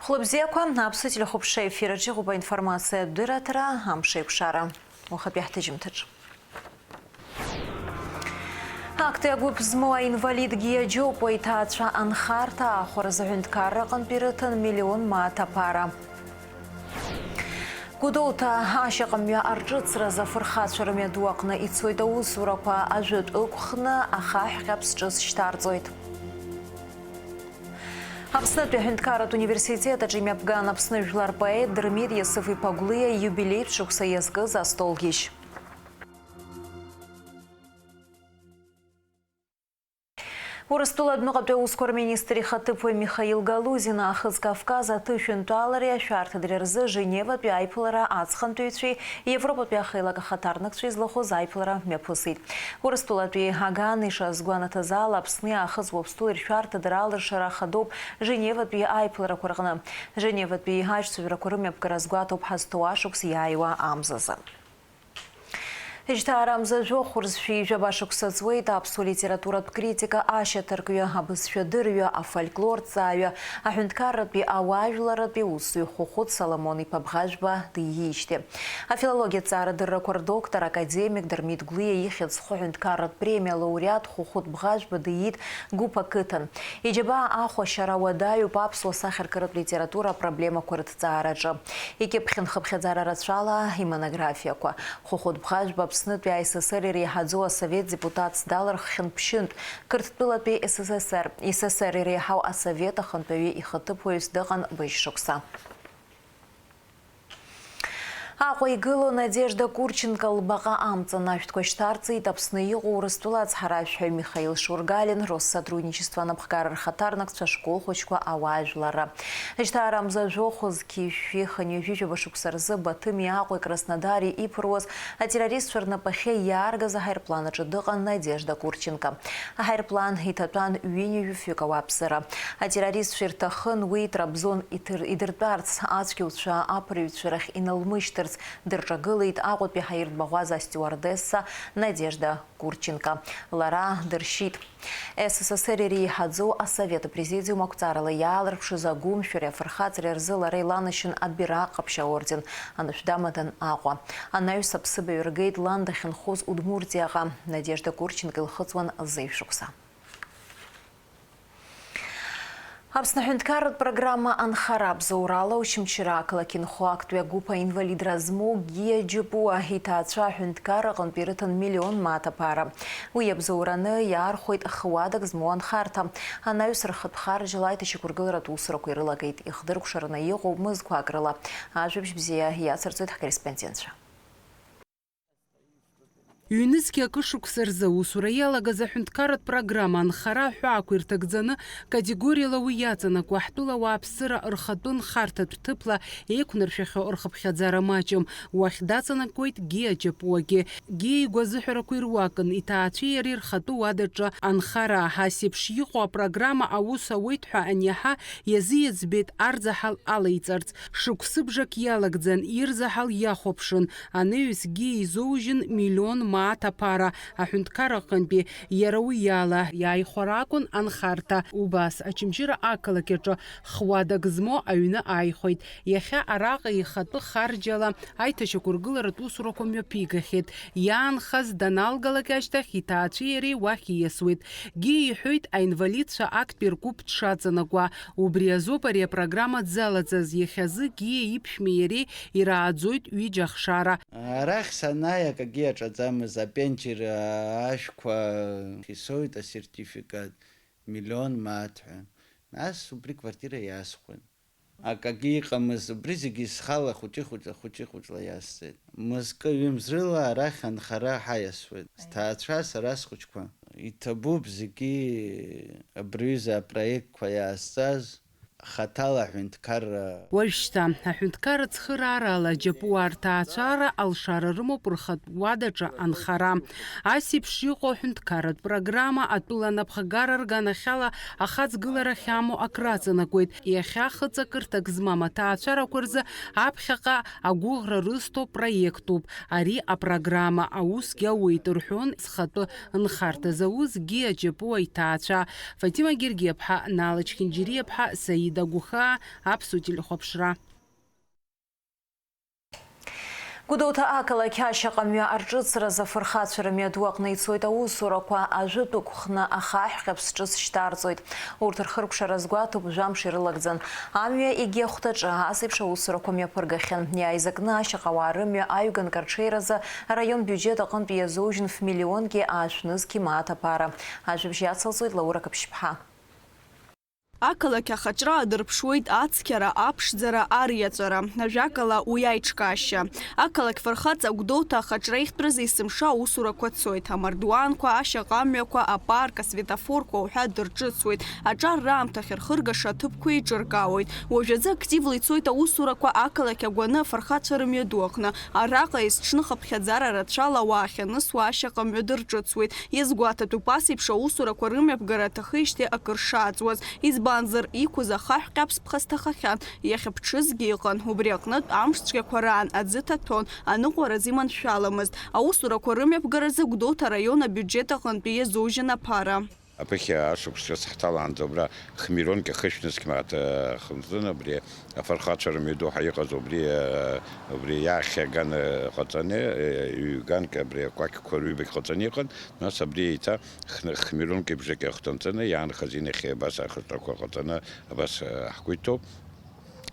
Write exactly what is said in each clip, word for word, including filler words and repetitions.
Хәлыбзиақәа, Аԥсны телехәаԥшра ефир аҿы иҟоуп аинформациатә дырраҭара, амш еиқәшара. Уахатәи ҳҭыжьымҭаҿ. Актәи агәыԥ змоу аинвалид Гиа Џьопуа иҭаацәа анхарҭа аахәаразы аҳәынҭқарра аҟынтә ирыҭан миллион мааҭ аԥара. Гәдоуҭа ашьаҟа мҩа арҿыцразы афырхацәа рымҩаду аҟны ицоит аусурақәа, ажәытә ықәхны ахаҳә ҟьаԥс ҿыц шьҭарҵоит. Аԥснытәи аҳәынҭқарратә университет аҿы имҩаԥган Аԥсны жәлар поет Дырмит Иасыф-иԥа Гәлиа ииубилеитә шықәса иазкыз астолгьежь. Урыстәыла адәныҟатәи аусқәа рминистр ихаҭыԥуаҩ Михаил Галузин Аахыҵ Кавказ аҭышәынтәалареи ашәарҭадареи рзы Женеватәи аиԥылара аҵхантәаҩцәеи Европатәи ахеилак ахаҭарнакцәеи злахәыз аиԥылара мҩаԥысит. Урыстәылатәи Ҳаган ишазгәанаҭаз ала, Аԥсни Аахыҵ Уаԥстәылеи ршәарҭадара алыршара ахадоуп Женеватәи аиԥыларақәа рҟны. Женеватәи аиҿцәажәарақәа рымҩаԥгара азгәаҭоуп ҳазҭоу ашықәс иааиуа амзазы. Жьҭаара амза жәохә рзы ҩажәа шықәса ҵуеит аԥсуа литературатә критика ашьаҭаркҩы, абызшәадырҩы, афольклорҭҵааҩы, аҳәынҭқарратәи ауаажәларратәи усзуҩ Хәыхәыт Соломон-иԥа Бӷажәба диижьҭеи. Афилологиатә ҭҵаарадыррақәа рдоктор, академик Дырмит Гәлиа ихьӡ зху аҳәынҭқарратә премиа лауреат Хәыхәыт Бӷажәба диит Гәыԥ ақыҭан. Иџьабаа ахәашьара уадаҩуп аԥсуа сахьаркыратә литература апроблемақәа рыҭҵаараҿы. Икьыԥхьын хыԥхьаӡара рацәала имонографиақәа. Хәыхәыт Бӷажәба Аԥснытәи А С С Р иреиҳаӡоу асовет депутатс далырххьан ԥшьынтә, Қырҭтәылатәи С С С Р, С С Р иреиҳау асовет ахантәаҩы ихаҭыԥуаҩс дыҟан быжь шықәса. Аҟәа игылоу Надежда Курченко лбаҟа амҵан ашәҭқәа шьҭарҵеит Аԥсны иҟоу Урыстәыла ацҳаражәҳәаҩ Михаил Шургалин, Россотрудничество анапхгара рхаҭарнакцәа, ашкол хәыҷқәа, ауаажәларра. Жьҭаара амза жәохә зқьи жәшәи хынҩажәи жәаба шықәса рзы Баҭыми Аҟәеи Краснодари иԥыруаз атеррористцәа рнапахьы иааргаз аҳаирплан аҿы дыҟан Надежда Курченко. Аҳаирплан иҭатәан ҩынҩажәи фҩык ауааԥсыра. Атеррористцәа ирҭахын уи Трабзон иҭыр-, идыртәарц, ацәгьауцәа аԥырҩцәа рахь иналмышьҭырц дырҿагылеит Аҟәатәи ҳаиртә баӷәаза астиуардесса Надежда Курченко. Лара дыршьит. С С С Р иреиҳаӡоу асовет апрезидиум ақәҵарала иаалырԥшыз агәымшәареи афырхаҵареи рзы лара иланашьан абираҟ ҟаԥшь аорден, анышә дамадан Аҟәа. Анаҩс аԥсыбаҩ ргеит лан дахьынхоз Удмуртиаҟа. Надежда Курченко илхыҵуан зеижә шықәса. Аԥсны аҳәынҭқарратә программа анхара абзоурала Очамчыра ақалақь инхо актәи агәыԥ аинвалидра змоу Гиа Џьапуа иҭаацәа аҳәынҭқарра аҟынтә ирыҭан миллион мааҭ аԥара. Уи иабзоураны иаархәеит х-уадак змоу анхарҭа. Анаҩс рхатә харџьала аиҭашьақәыргыларатә усурақәа ирылагеит. Ихдыркәшараны иҟоуп мызқәак рыла. Ажәабжь бзиа иацырҵоит ҳкорреспондентцәа. Ҩнызқьи акы шықәса рзы аусура иалагаз аҳәынҭқарратә программа анхара аҳәаақәа ирҭагӡаны, категориала уи иаҵанакуа ҳтәыла ауааԥсыра рхатәы нхарҭатә ҭыԥла еиқәнаршәахьоу рхыԥхьаӡара маҷым, уахь даҵанакуеит Гиа Џьапуагьы. Гиа игәазыҳәарақәа ируакын, иҭаацәеи иареи рхатәы уадаҿы анхара. Ас еиԥш иҟоу апрограмма аус ауеит ҳәа аниаҳа, иазыӡбеит арзаҳал алеиҵарц. Шықәсыбжак иалагӡан, ирзаҳал иахәаԥшын. Анаҩс Гиа изоужьын миллион мааҭ аԥара аҳәынҭқарра аҟынтәи, иара уи ала иааихәара акәын анхарҭа. Убас Очамчыра ақалақь аҿы х-уадак змоу аҩны ааихәеит. Иахьа араҟа ихатәы харџьала аиҭашьақәыргыларатә усурақәа мҩаԥигахьеит. Иаанхаз даналгалак ашьҭахь иҭаацәеи иареи уахь ииасуеит. Гиа иҳәоит аинвалидцәа актәи ргәыԥ дшаҵанакуа. Убри азоуп ари апрограмма дзалаҵаз. Иахьазы Гиа иԥшәмеи иареи ирааӡоит ҩыџьа ахшара. Арахь санааи, акагьы иаҿаӡамызт, апенџьыр ашәқәа исоуит, асертификат, миллион мааҭ ҳәа. Нас убри квартира иасхәеит. Акагьы иҟамызт, убри зегьы схала хәыҷы-хәыҷла, хәыҷы-хәыҷла иасҵеит. Мызкы, ҩымз рыла арахь анхара ҳаиасуеит. Сҭаацәа, сара схәыҷқәа. Иҭабуп зегьы абри аҩыза апроектқәа иаазҵаз, хаҭала аҳәынҭқарра. Уажәшьҭа, аҳәынҭқарра цхыраарала Џьапуаа рҭаацәара алшара рымоуп рхатә уадаҿы анхара. Ас еиԥш иҟоу аҳәынҭқарратә программа атәыла анапхгара рганахьала ахаҵгыларахь амоу акраҵанакуеит. Иахьа хыҵакырҭак змам аҭаацәарақәа рзы аԥхьаҟа агәыӷра рызҭо проектуп. Ари апрограмма аусгьы ауеит, рҳәон зхатәы нхарҭа зауз Гиа Џьапуа иҭаацәа Фатима Гергиаԥҳа, Нала Чхинџьириаԥҳа, Саид Дагәхаа, Аԥсуа телехәаԥшра. Гәдоуҭа ақалақь ашьаҟа мҩа арҿыцразы афырхацәа рымҩаду аҟны ицоит аусурақәа, ажәытә ықәхны ахаҳә ҟьаԥс ҿыц шьҭарҵоит. Урҭ рхыркәшара азгәаҭоуп, жәамш ирылагӡан. Амҩа егьи ахәҭаҿы ас еиԥш аусурақәа мҩаԥыргахьан. Иааизакны ашьаҟауаа рымҩа аҩганк арҽеиразы араион биуџьет аҟынтә иазужьын ф-миллионки аашә нызқьи мааҭ аԥара. Ажәабжь иацылҵоит Лаура Қаԥшьԥҳа. Ақалақь ахаҿра адырԥшуеит ацқьара, аԥшӡара, ариаҵәара, ажәакала, уи аиҿкаашьа. Ақалақь фырхаҵа Гәдоуҭа ахаҿра ихьтәраз есымша аусурақәа цоит, амардуанқәа, ашьаҟамҩақәа, апарк, асветофорқәа уҳәа дырҿыцуеит, аҿар раамҭахь рхыргаша аҭыԥқәа еиҿыркаауеит. Уажәазы активла ицоит аусурақәа ақалақь агәаны афырхацәа рымҩаду аҟны. Араҟа есҽны хыԥхьаӡара рацәала ауаа ахьанысуа ашьаҟа мҩа дырҿыцуеит. Иазгәаҭатәуп ас еиԥш аусурақәа рымҩаԥгара аҭахижьҭеи акыр шааҵуаз, избанзар, иқәыз ахаҳә ҟьаԥс ԥха сҭахахьан, иахьыԥҽызгьы ыҟан, убри аҟнытә амш цәгьақәа раан аӡы ҭаҭәон, аныҟәараз иманшәаламызт. Аусурақәа рымҩаԥгаразы Гәдоуҭа араион абиуџьет аҟынтәи иазужьын аԥара. Аԥыхьа ашықәс ҿыц ҳҭалаанӡа убра хмирионки хышә нызқь мааҭ, э, хынҵын, абри афырхацәа рымҩаду ҳәа иҟаз убри, э, убри иахь аган, э, ҟаҵаны, э, ҩганк абри акәакьқәа рҩбагь ҟаҵаны иҟан, нас абри еиҭа хны-, хмирионки бжаки ахҭанҵаны иаанхаз инахьхьи абас ахырҵәақәа ҟаҵаны абас, э, ҳгәы иҭоуп.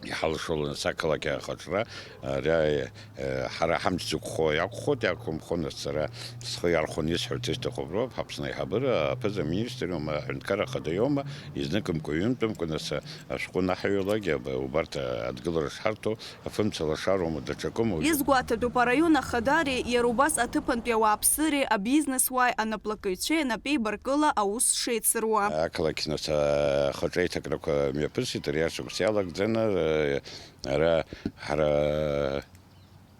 Иҳалшо лнас ақалақь ахаҿра, ари, э, ҳара ҳамч зықәхо иакәхоит, иакәымхо, нас сара схы иархәаны исҳәарц исҭахуп роуп, ҳАԥсны аиҳабыра, аԥыза-министр иоума, аҳәынҭқарра ахада иоума, изныкымкәа-ҩынтәымкәа, нас ашәҟәы анаҳаҩлак, аб-, убарҭ адгылара шҳарҭо, афымца лашароума, даҽакыма. Изгәаҭатәуп араион ахадареи иара убас аҭыԥантәи ауааԥсыреи, абизнесуааи, анаплакыҩцәеи анапеибаркыла аус шеицыруа. Ақалақь, нас, ахаҿеиҭакрақәа мҩаԥысит, ари ашықәс иалагӡаны, э, ара, ҳара,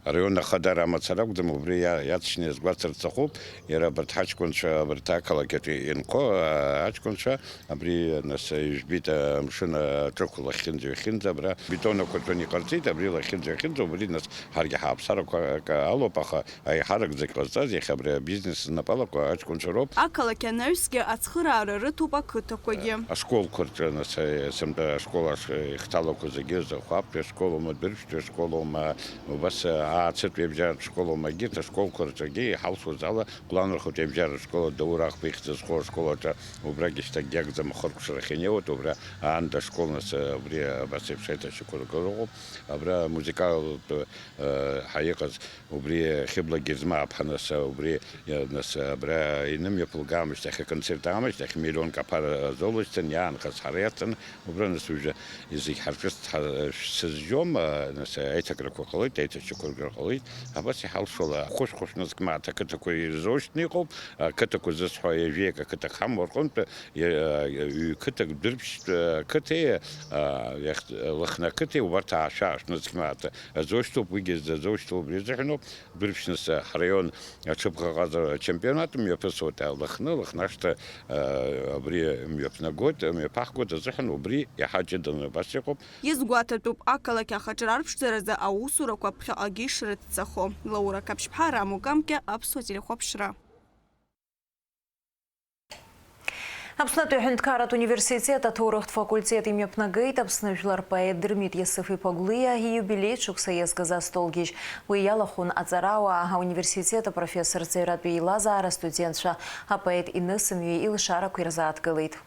араион ахадара амацара акәӡам, убри иа-, иаҵшьны иазгәарҭар сҭахуп, иара абарҭ ҳаҷкәынцәа, абарҭ ақалақь аҿы инхо, а, аҷкәынцәа, абри, нас, ижәбеит, амшын аҿықә лахьынӡа-ҩахьынӡа, абра бетон ақәаҵәаны иҟарҵеит, абри лахьынӡа-ҩахьынӡа, убри, нас, ҳаргьы ҳааԥсарақәа акы алоуп, аха аиҳарак зегь ҟазҵаз иахьа абри абизнес знапалақәа аҷкәынцәа роуп. Ақалақь анаҩсгьы ацхыраара рыҭоуп ақыҭақәагьы. Ашколқәа рҿы, нас, сынтәа ашкол аш-, ихҭалақәа зегьы, Захәаԥтәи ашкол аума, Дәырԥштәи ашкол аума, убас, Аацытәи абжьаратә школ аума, егьырҭ ашколқәа рҿгьы иҳалшоз ала, Гәланрхәытәи абжьаратә школ, Даур Ахба ихьӡ зху ашкол аҿы, убрагьы шьҭакгьы акәӡам, ахыркәшарахь инеиуеит, убра аанда ашкол, нас, убри абас еиԥш аиҭашьақәыргылара ыҟоуп, абра амузыкалтә, э, ҳәа иҟаз, убри Хьыбла Герзмааԥҳа, нас, убри, э, нас, абра инымҩаԥылга аамышьҭахь, аконцерт аамышьҭахь, миллионк аԥара азоулышьҭын, иаанхаз ҳара иацын, убра, нас, уажәы зегь ҳарҿыцт, ҳа-, сызжьом, а, нас, аиҭакрақәа ҟалеит, аиҭашьақәыргара ҟалеит, абас иҳалшола, хәышә-хәышә нызқь мааҭ ақыҭақәа ирзоушьҭны иҟоуп, ақыҭақәа зысҳәо ҩажәеик ақыҭак ҳамоу рҟынтә, иа-, ҩ-қыҭак, Дәырԥштә, а, қыҭеи, а, иахь-, Лыхны ақыҭеи, убарҭ аашәа-аашә нызқь мааҭ азоушьҭоуп, уигьы зазоушьҭоу убри азыҳәаноуп, Дәырԥшь, нас, ҳраион аҽыбӷаҟазара ачемпионат мҩаԥысуеит, а, Лыхны, Лыхнашҭа, а, абри мҩаԥнагоит, мҩаԥаҳгоит азыҳәан убри иаҳа ҷыданы абас иҟоуп. Иазгәаҭатәуп, ақалақь ахаҿра арԥшӡаразы аусурақәа ԥхьаҟагьы ишрыццахо. Лаура Қаԥшьԥҳа, Раму Камкьа, Аԥсуа телехәаԥшра. Аԥснытәи аҳәынҭқарратә университет аҭоурыхтә факультет имҩаԥнагеит Аԥсны жәлар рпоет Дырмит Иасыф-иԥа Гәлиа ииубилеитә шықәса иазкыз астолгьежь. Уи иалахәын аҵарауаа, ауниверситет апрофессорцәа, аҩратәи еилазаара астудентцәа, апоет инысымҩи илшарақәеи рзааҭгылеит.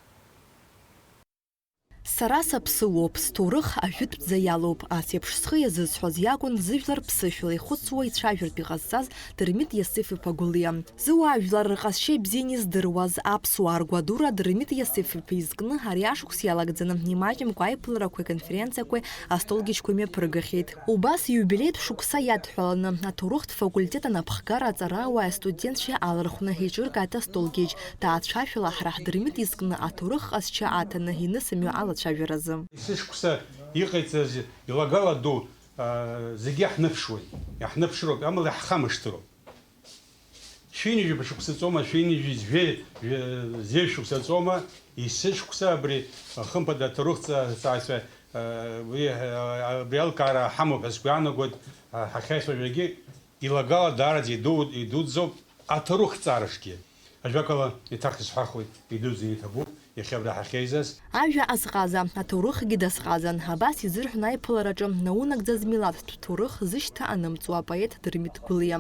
Сара саԥсыуоуп, сҭоурых ажәытәӡа иалоуп, ас еиԥш схы иазысҳәоз иакәын зыжәлар ԥсышәала ихәыцуа ицәажәартә иҟазҵаз Дырмит Иасыф-иԥа Гәлиа. Зуаажәлар рҟазшьа ибзианы издыруаз аԥсуаа ргәадура Дырмит Иасыф-иԥа изкны ари ашықәс иалагӡаны имаҷымкәа аиԥыларақәеи аконференциақәеи астолгьежьқәа мҩаԥыргахьеит. Убас ииубилеитә шықәса иадҳәаланы, аҭоурыхтә факультет анапхгара аҵарауааи астудентцәеи алархәны еиҿыркааит астолгьежь, ҭаацәашәала ҳара ҳдырмит изкны аҭоурых ҟазшьа аҭаны инысымҩуа алацәажәаразы. Есышықәса иҟаиҵаз илагала ду, а, зегьы иаҳныԥшуеит, иаҳныԥшроуп, амала иаҳхамышҭроуп. Шәи ҩынҩажәи жәаба шықәса ҵоума, шәи ҩынҩажәи жәа-, жәа-, зеижә шықәса ҵоума, есышықәса абри, хымԥада, аҭоурыхҭҵааҩцәа, а, уи, а, абри аилкаара ҳамоуп ҳәа сгәы иаанагоит, а, ҳахьаицәажәогьы, илагала даараӡа иду-, идуӡӡоуп аҭоурыхҭҵаараҿгьы. Ажәакала, еиҭах исҳәахуеит, идуӡӡаны иҭабуп, Иахьа абра ҳахьеизаз. Ажәа азҟаза, аҭоурыхгьы дазҟазан, абас изырҳәон аиԥылараҿы наунагӡа змилаҭтә ҭоурых зышьҭа анымҵуа апоет Дырмит Гәлиа.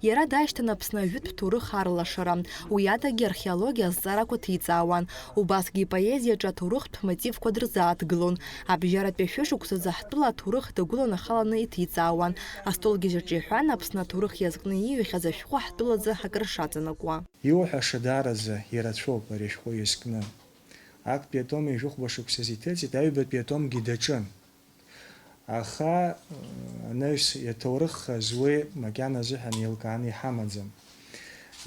Иара дашьҭан Аԥсны ажәытә ҭоурых арлашара, уи адагьы археологиа азҵаарақәа ҭиҵаауан, убасгьы ипоезиаҿы аҭоурыхтә мотивқәа дырзааҭгылон. Абжьаратәи ашәышықәсазы ҳтәыла аҭоурых дагәыланахаланы иҭиҵаауан, астолгьежь аҿы иҳәан, Аԥсны аҭоурых иазкны ииҩхьаз ашәҟәы ҳтәылазы акыр шаҵанакуа. Иуҳәаша даараӡа ирацәоуп ари ашәҟәы иазкны. Актәи атом ҩажәихәба шықәсазы иҭыҵит, аҩбатәи атомгьы даҿын. Аха, э, анаҩс иаҭоурыххаз уи макьана азыҳәан еилкааны иҳамаӡам.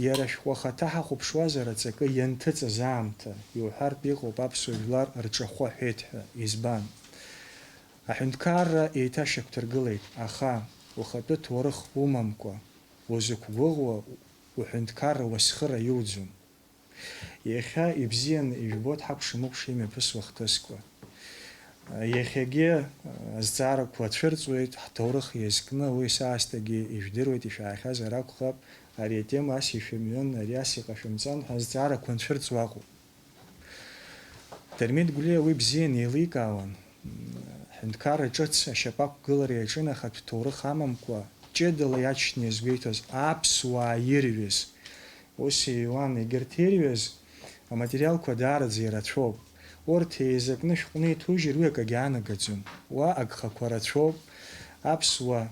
Иара ашәҟәы ахаҭа ҳахәаԥшуазар, аҵакы ианҭыҵыз аамҭа, иуҳәартә иҟоуп аԥсуа жәлар рҿахәы аҳәеит ҳәа. Избан? Аҳәынҭқарра еиҭашьақәдыргылеит, аха ухатәы ҭоурых умамкәа, узықәгәыӷуа уҳәынҭқарра уацхырааҩӡом. Иахьа ибзианы ижәбоит ҳакәша-мыкәша имҩаԥысуа хҭысқәа. Иахьагьы азҵаарақәа цәырҵуеит, ҳҭоурых иазкны, уи саасҭагьы ижәдыруеит, ишәаахьазар акәхап, ари атема ас ишәымҩын, ари ас иҟашәымҵан ҳәа азҵаарақәа анцәырҵуа ыҟоуп. Дырмит Гәлиа уи бзианы еиликаауан. Ҳҳәынҭқарра ҿыц ашьапы ақәгылара иаҿын ахатә ҭоурых амамкәа, ҷыдала иачны иазгәеиҭоз аԥсуаа ирҩыз. Ус иҩуан, егьырҭ ирҩыз аматериалқәа даараӡа ирацәоуп. Урҭ еизакны шәҟәны иҭужьыр, уи акагьы аанагаӡом. Уа агхақәа рацәоуп, аԥсуаа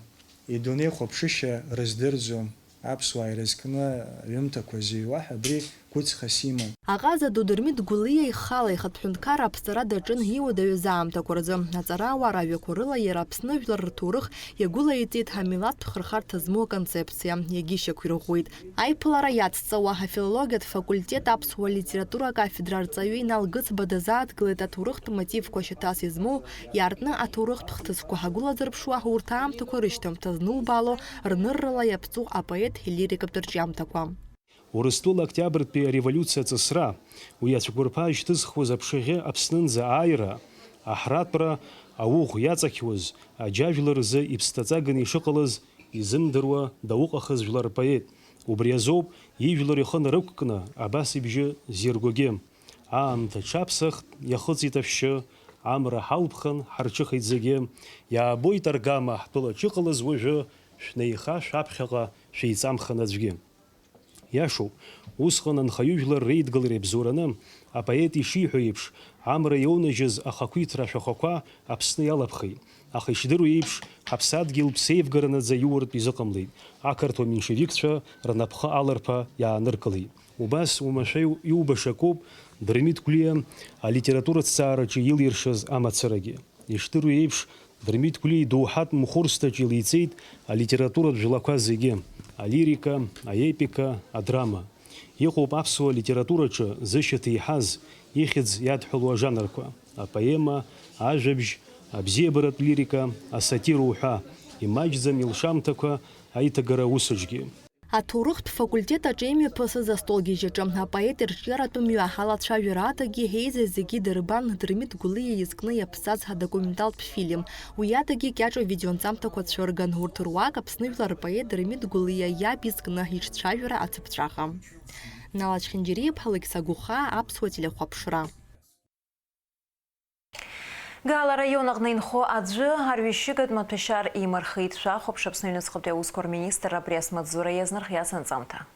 идунеихәаԥшышьа рыздырӡом. Аԥсуаа ирызкны аҩымҭақәа зыҩуа ҳәа абри гәыҵхас иман. Аҟаза ду Дырмит Гәлиа ихала ихатә ҳәынҭқарра аԥҵара даҿын иуадаҩыз аамҭақәа рзы. Аҵарауаа ражәақәа рыла иара Аԥсны жәлар рҭоурых иагәылаиҵеит амилаҭтә хырхарҭа змоу аконцепциа, иагьышьақәирӷәӷәеит. Аиԥылара иацҵауа, афилологиатә факультет аԥсуа литература акафедра арҵаҩы Инал Гыцба дазааҭгылеит аҭоурыхтә мотивқәа шьаҭас измоу, иаартны аҭоурыхтә хҭысқәа ҳагәылазырԥшуа, урҭ аамҭақәа рышьҭамҭа знулбаало, рныррала иаԥҵоу апоет илирикатә рҿиамҭақәа. Урыстәыла Октиабртәи ареволиуциа аҵысра, уи ацәқәырԥа ишьҭызхуаз аԥшаӷьы Аԥснынӡа ааира, аҳратәра, ауӷә иаҵақьуаз, аџьажәлар рзы иԥсҭаҵаганы ишыҟалаз изымдыруа дауҟахыз жәлар рпоет. Убри азоуп ижәлар ихы нарықәкны абас ибжьы зиргогьы. Аамҭа ҽаԥсахт, иахыҵит ашәшьы, амра ҳалԥхан, ҳарҿыхеит зегьы. Иаабоит аргама ҳтәылаҿ иҟалаз уажәы, шәнеиха шәаԥхьаҟа шәеиҵамхан аӡәгьы. Иашоуп, усҟан анхаҩыжәлар реидгылара иабзоураны, апоет ишиҳәо еиԥш, амра иоунажьыз ахақәиҭра ашәахәақәа Аԥсны иалаԥхеит, аха ишдыру еиԥш, ҳаԥсадгьыл ԥсеивгара наӡа иуртә изыҟамлеит, ақырҭуа меншевикцәа рнапхы аларԥа иааныркылеит. Убас уамашәа иу-, иубаша акоуп Дырмит Гәлиа алитератураҭҵаараҿы илиршаз амацарагьы. Ишдыру еиԥш, Дырмит Гәлиа идоуҳатә мхәырсҭаҿ илеиҵеит алитературатә жәлақәа зегьы, алирика, аепика, адрама. Иҟоуп аԥсуа литератураҿы зышьаҭа иҳаз, ихьӡ иадҳәалоу ажанрқәа, апоема, ажәабжь, абзиабаратә лирика, асатира уҳәа, имаҷӡам илшамҭақәа аиҭагара усаҿгьы. Аҭоурыхтә факультет аҿы имҩаԥысыз астолгьежь аҿы апоет ирҿиаратәы мҩа алацәажәара адагьы еизаз зегьы дырбан Дырмит Гәлиа изкны иаԥҵаз адокументалтә фильм. Уи адагьы Кьаҿ авидеонҵамҭақәа цәырган. Урҭ руак Аԥсны жәлар рпоет Дырмит Гәлиа иаб изкны иҿцәажәара ацыԥҵәаха. Нала Чхинџьариа-иԥҳа, Алықьса Гәыхаа, Аԥсуа телехәаԥшра. Гала араион аҟны инхо аӡәы арҩашьыгатә маҭәашьар имырхит, шәахәаԥш Аԥсны аҩныҵҟатәи аусқәа рминистрра абри асмаҵзура иазнархиаз анҵамҭа.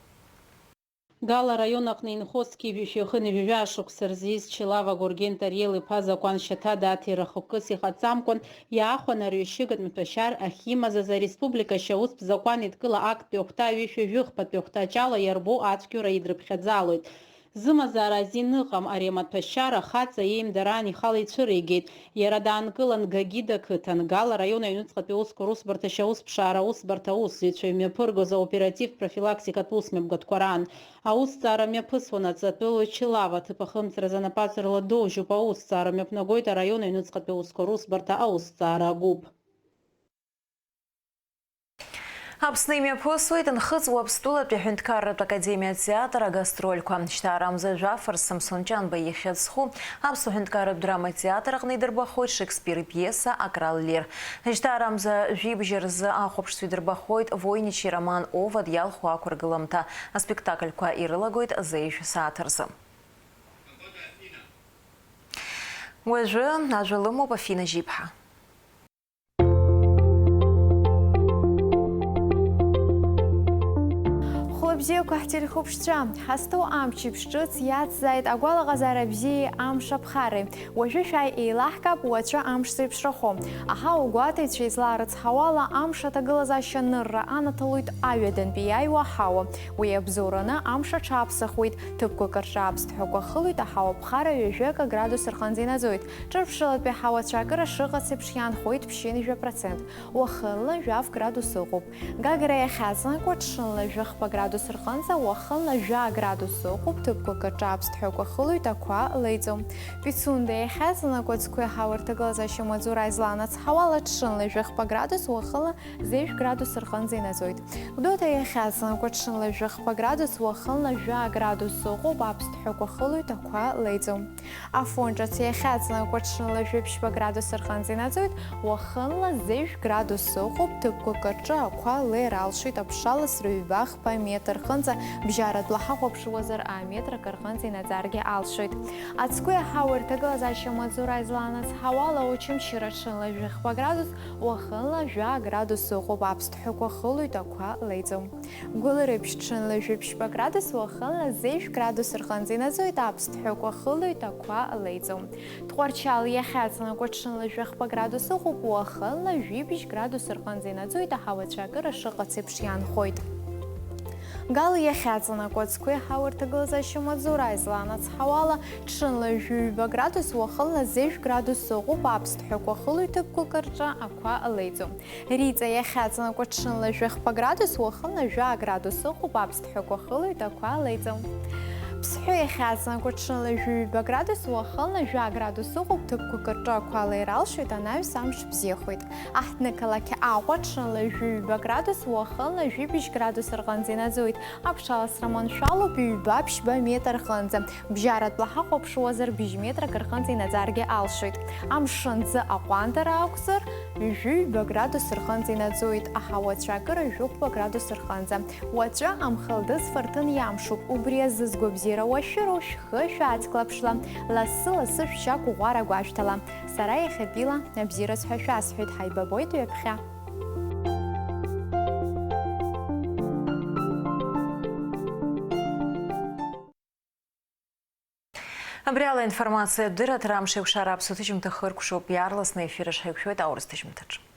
Гала араион аҟны инхо зқьи жәшәи хынҩажәи жәаа шықәса рзы ииз Чилава Гурген Тариел-иԥа азакәан шьаҭада аҭира хықәкыс иҟаҵамкәан иаахәаны арҩашьыгатә маҭәашьар ахьимаз азы ареспублика ашьаустә закәан еидкыла актәи ахәҭа ҩышәи жәыхԥатәи ахәҭаҷ ала иарбоу ацәгьоура идрыԥхьаӡалоит. Зымазаара азин ыҟам ари амаҭәашьар ахаҵа иеимдараан ихала ицәыригеит. Иара даанкылан Гагида қыҭан, Гала араион аҩныҵҟатәи аусқәа русбарҭа ашьаусԥшаара аусбарҭа аусзуҩцәа имҩаԥыргоз аоперативтә профилактикатә усмҩаԥгатәқәа раан. Аусҭҵаара мҩаԥысуан аҵатәылаҩ Чилава аҭыԥ ахымҵразы анапаҵаҩрала доужьуп аусҭҵаара мҩаԥнагоит араион аҩныҵҟатәи аусқәа русбарҭа аусҭҵаара агәыԥ. Аԥсны имҩаԥысуеит Нхыҵ Уаԥстәылатәи аҳәынҭқарратә академиа атеатр агастрольқәа. Жьҭаарамза жәаф Самсон Ҷанба ихьӡ зху Аԥсуа ҳәынҭқарратә драматеатр аҟны идырбахоит Шекспир ипиеса Акрал Лир. Жьҭаарамза жәибжь рзы ахәаԥшцәа идырбахоит Войничи Роман Овод иалху ақәыргыламҭа. Аспектакльқәа ирылагоит зеижә сааҭ рзы. Уажәы ажәа лымоуп Афина Жьиԥҳа. Хәлыбзиақәа ҳтелехәаԥшцәа, ҳазҭоу амчыбжь ҿыц иацзааит агәалаҟазаара бзиеи амш аԥхарреи. Уажәы шәааи еилаҳкаап уаҵәы амш зеиԥшрахо. Аҳауагәаҭаҩцәа излаарыцҳауала, амш аҭагылазаашьа анырра анаҭалоит аҩадантәи иааиуа аҳауа. Уи абзоураны амш аҽаԥсахуеит, ҭыԥқәак рҿы аԥсҭҳәақәа хылоит, аҳауа ԥхара ҩажәи акы градус рҟынӡа инаӡоит. Ҿырԥшылатәи аҳауа ацәаакыра шыҟац еиԥш иаанхоит ԥшьынҩажәа процент. Уахынла жәаф градус ыҟоуп. Гагра иахьаҵанакуа ҽынла жәахԥа градус рҟынӡа, уахынла жәа градус ыҟоуп, ҭыԥқәак рҿы аԥсҭҳәақәа хылоит, ақәа леиӡом. Пицунда иахьаҵанакуа ацқәеи аҳауа рҭагылазаашьа маҵзура излаанацҳауала ҽынла жәахԥа градус, уахынла зежә градус рҟынӡа инаӡоит. Гәдоуҭа иахьаҵанакуа ҽынла жәахԥа градус, уахынла жәа градус ыҟоуп, аԥсҭҳәақәа хылоит, ақәа леиӡом. Афон ҿыц иахьаҵанакуа ҽынла жәиԥшьба градус рҟынӡа инаӡоит, уахынла зежә градус ыҟоуп, ҭыԥқәак рҿы ақәа леир алшоит, аԥшаласра ҩба-хԥа метр рҟынӡа, бжьаратәла ҳахәаԥшуазар, аметр акы рҟынӡа инаӡаргьы алшоит. Ацгәи аҳауеи рҭагылазаашьа маҵзура излаанацҳауала, Очамчыра ҽынла жәахԥа градус, уахынла жәа градус ыҟоуп, аԥсҭҳәақәа хылоит, ақәа леиӡом. Гәылрыԥшь ҽынла жәиԥшьба градус, уахынла зежә градус рҟынӡа инаӡоит, аԥсҭҳәақәа хылоит, ақәа леиӡом. Тҟәарчал иахьаҵанакуа ҽынла жәахԥа градус ыҟоуп, уахынла жәибжь градус рҟынӡа инаӡоит, аҳауа ацәаакыра шыҟац еиԥш иаанхоит. Гал иахьаҵанакуа ацгәи аҳауеи рҭагылазаашьа маҵзура излаанацҳауала, ҽынла жәаҩба градус, уахынла зежә градус ыҟоуп, аԥсҭҳәақәа хылоит, ҭыԥқәак рҿы ақәа леиӡом. Риҵа иахьаҵанакуа ҽынла жәахԥа градус, уахынла жәа градус ыҟоуп, аԥсҭҳәақәа хылоит, ақәа леиӡом. Ԥсҳәы иахьаҵанакуа ҽынла жәаҩба градус, уахынла жәа градус ыҟоуп, ҭыԥқәак рҿы ақәа леир алшоит, анаҩс амш бзиахоит. Аҳҭнықалақь Аҟәа ҽынла жәаҩба градус, уахынла жәибжь градус рҟынӡа инаӡоит, аԥшаласра маншәалоуп ҩба-ԥшьба метр рҟынӡа. Бжьаратәла ҳахәаԥшуазар, быжь метрак рҟынӡа инаӡаргьы алшоит. Амшын ӡы аҟәандара ақәзар, ҩажәи ҩба градус рҟынӡа инаӡоит, аҳауа ацәаакыра жәохәба градус рҟынӡа. Уаҵәы амхылдыз фырҭын иамшуп, убри азы згәабзиара уашәыроу шәхы шәааҵклаԥшла, лассы-лассы шәшьақәыӷәӷәара гәашәҭала. Сара иахьатәила абзиараз ҳәа шәасҳәеит, ҳаибабоит ҩаԥхьа. Абри ала аинформациатә дырраҭара амш еиқәшара аԥсуа ҭыжьымҭа хыркәшоуп, иаарласны аефир аҿы ҳаиқәшәоит аурыс ҭыжьымҭаҿы.